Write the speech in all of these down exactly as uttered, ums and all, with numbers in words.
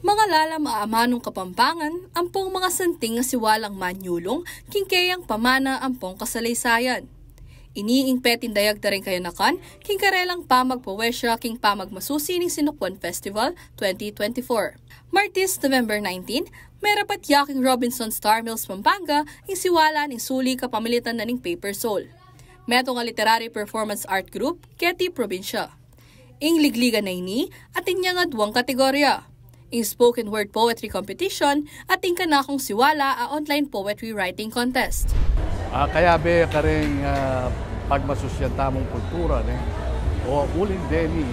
Mangalalam a amanung Kapampangan ampong mangasanting a siwalang manyulung king keyang pamana ampong kasaleysayan. Ini ing peting dayag da reng kayanakan king karelang pamagpoesya king pamagmasusi ning Sinukwan Festival twenty twenty-four. Martes, November nineteen, merapat ya king Robinson Star Mills, Pampanga, ing siwala ning suli kapamilatan na ning Paper Soul, metung a literary performance art group keti probinsya. Ing ligligan a ini atin yang adwang kategorya, ing spoken word poetry competition at ing kanakung siwala a online poetry writing contest. Ah, kayabe kareng, ah, pagmasusyan tamung kultura, ne? O uling deni,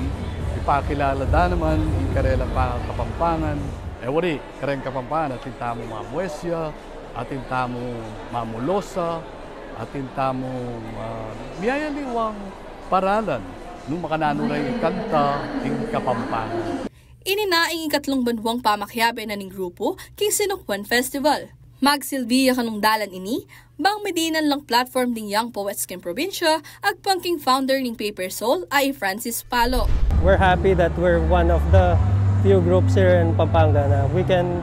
ipakilala da naman ing karelang pa-, Kapampangan. E wari, kareng Kapampangan, atin tamung mamuesya, atin tamung mamulosa, atin tamung, ah, miyayaliwang paralan nung makananu reng kanta ing Kapampangan. Ini na ing ikatlung banuang pamakiabe na ning grupu king Sinukwan Festival. Magsilbi ya kanung dalan ini bang midinan lang platform ding young poets king probinsya agpang king founder ning Paper Soul a i Francis Palo. We're happy that we're one of the few groups here in Pampanga na we can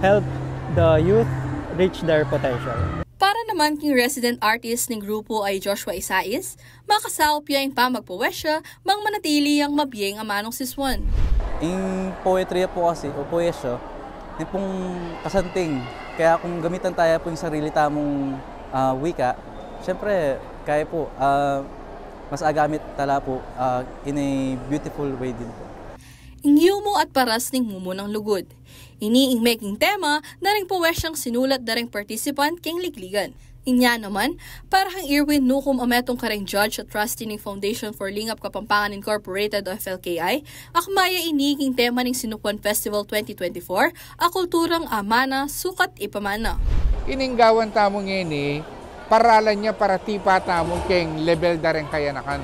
help the youth reach their potential. Para naman king resident artist ning grupu a i Joshua Isais, makasaup ya ing pamagpoesya bang manatili yang mabieng amanung siswan. Ing poetry ya pu kasi o poesya, ini pung kasanting. Kaya kung gamitan taya pu ing sarili tamung, ah, wika, siyempre, kaya pu, ah, mas agamit tala pu, ah, in a beautiful way din pu. Ing yumu at paras ning mumunang lugud. Ini ing meging tema da reng poesyang sinulat da reng participant king ligligan. Inya naman, para kang Irwin Nucum a metung kareng judge at trustee ning Foundation for Lingap Kapampangan Incorporated o F L K I, akma ya ini king tema ning Sinukwan Festival twenty twenty-four, a kulturang amana, sukat ipamana. Ining gawan tamu ngeni, paralan ya para tipa tamu keng lebel da reng kayanakan.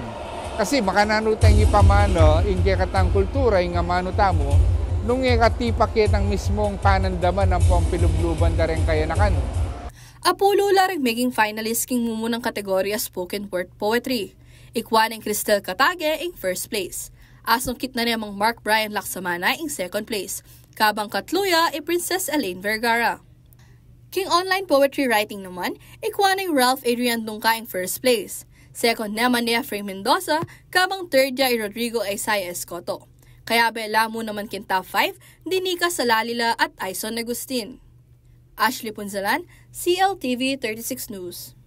Kasi makananu tang ipamana ing kekatang kultura ing amanu tamu, nung e ka tipa ketang mismung panandaman ampong pilubluban da reng kayanakan. Apulu la reng meging finalist king mumunang kategorya spoken word poetry. Ikwa neng Cristel Catage ing first place. Asungkit na ne mang Mark Brian Laksamana ing second place. Kabang katlu ya i Princess Elaine Vergara. King online poetry writing naman, ikwa neng Ralph Adrian Dungca ing first place. Second naman ni Efrain Mendoza, kabang third ya i Rodrigo Isaiah Escoto. Kayabe la mu naman king top five, Dinica Salalila at Aison Agustin. Ashley Punzalan, C L T V thirty-six News.